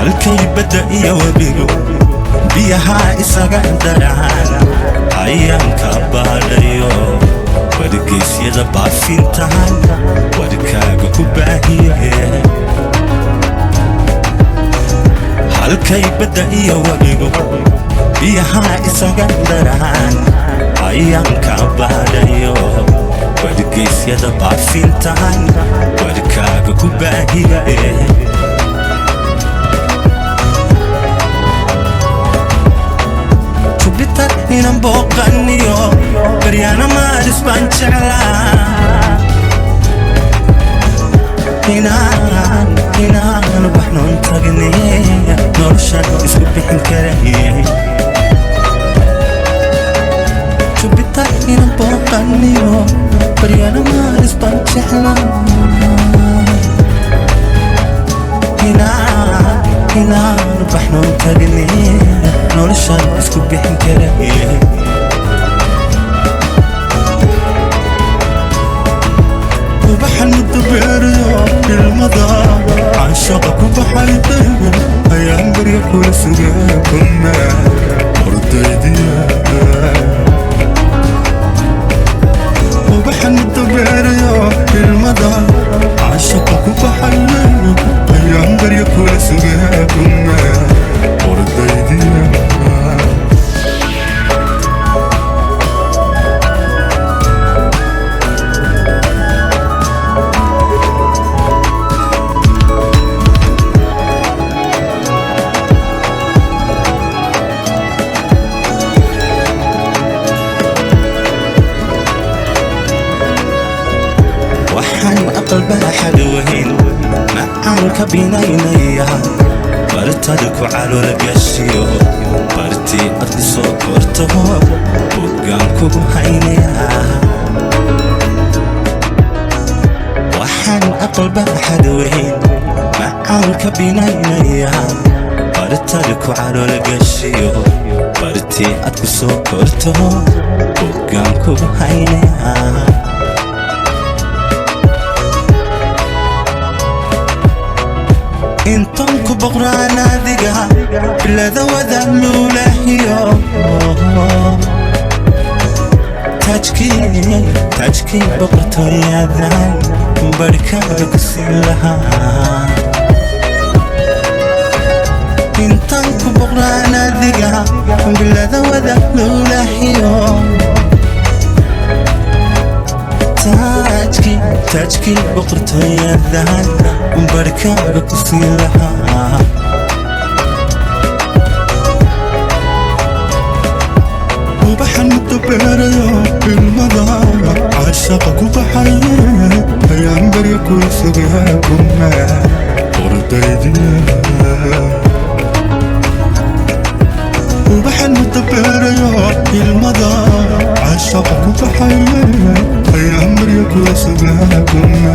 Halkay badda iyo webigu biyaha isaga daraan ayaan ka baadhayo, wargeysyada baafintahan warkaaga ku baahiye. Halkay badda iyo webigu biyaha isaga daraan ayaan ka baadhayo, wargeysyada baafintahan warkaaga ku baahiye. Jubiter inan booqaniyo baryaana maaris baan jeclaa, inaan inaan baxnoon tagne noloshan isku bixin karaye. Jubiter inan booqaniyo baryaana maaris baan jeclaa, inaan inaan baxnoon tagne noloshan isku bixin karaye. Ubaxan muddo beerayo ilmada caashaqa ku baxay daygo ayaan barya kula sugaa kuma ordaydiya. Ubaxan muddo beerayo ilmada caashaqa ku baxay daygo ayaan barya kula sugaa kuma ordaydiya. Waxaan aqal baaxad weyn macaan ka binaynaya bartada ku calool gashiyo, bartii aad ku soo korto boggaan kugu haynaya. Waxaan aqal baaxad weyn macaan ka binaynaya bartada ku calool gashiyo, bartii aad ku soo korto boggaan kugu haynaya. Intan ku boqraan adiga bilada wada luulahiyo, taajkii taajkii boqortooyadan barhkaaga ku siin lahaa. Intan ku boqraan adiga bilada wada luulahiyo, taajkii taajkii boqortooyadan barhkaaga ku siin lahaa. Ubaxan muddo beerayo ilmada caashaqa ku baxay ayaan barya kula sugaa kuma ordaydiya. Ubaxan muddo beerayo ilmada caashaqa ku baxay ayaan barya kula sugaa kuma